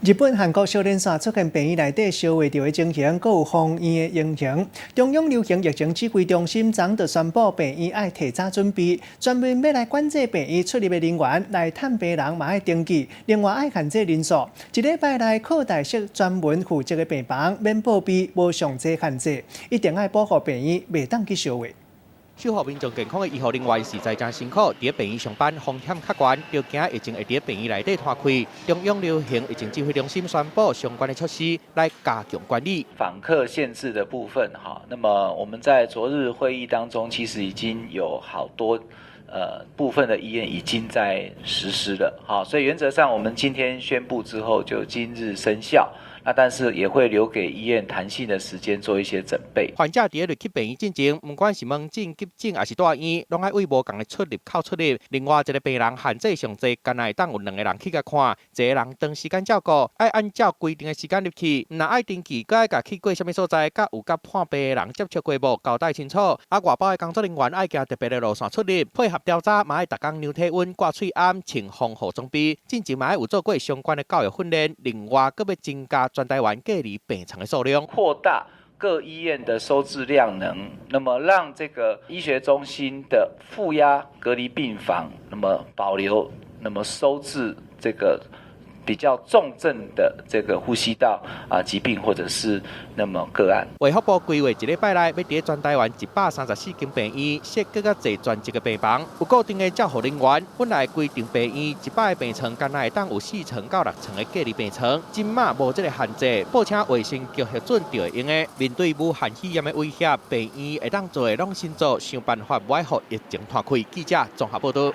日本、韓國小連紲出現病院內底燒會著的情形，閣有封院的情形。中央流行疫情指揮中心昨就宣布，病院愛提早準備，專門欲來管制病院出入的人員來探病人嘛愛登記，另外愛限制人數。一禮拜內擴大設專門負責的病房，免報備，無上濟限制，一定愛保護病院，袂當去燒會。守護民眾健康的醫護人員實在誠辛苦，佇咧病院上班風險較懸，著驚疫情會佇咧病院內底湠開。中央流行疫情指揮中心宣布相關的措施來加強管理。訪客限制的部分，哈，那麼我們在昨日會議當中，其實已經有好多部分的醫院已經在實施了，好，所以原則上我們今天宣布之後就今日生效。那但是也會留給醫院彈性的時間做一些準備。患者佇咧入去病院進前，毋管是門診、急診抑是大院，攏愛對無仝的出入口出入。另外一个病人限制上濟，干焦會當有兩个人去共看，一个人長時間照顧，愛按照規定的時間入去。毋若愛登記，閣愛共去過啥物所在，佮有佮伴病的人接觸過無，交代清楚。啊，外包的工作人員愛行特別的路線出入，配合調查，嘛愛逐工量體溫、掛喙罨、穿防護裝備。進前嘛愛有做過相關的教育訓練。另外，閣欲增加全台灣隔離病床的數量，擴大各醫院的收治量能，那麼讓這個醫學中心的負壓隔離病房，那麼保留，那麼收治這個比較重症的這個呼吸道啊疾病或者是那麼個案。衛福部規劃一禮拜內欲佇全台灣134間病院設閣較濟專職的病房，有固定的照護人員。本來規定病院100個病床，干焦會當有四床到六床的隔離病床，這馬無這个限制，報請衛生局核准就會用的。面對武漢肺炎的威脅，病院會當做的攏先做，想辦法袂予疫情湠開。記者綜合報導。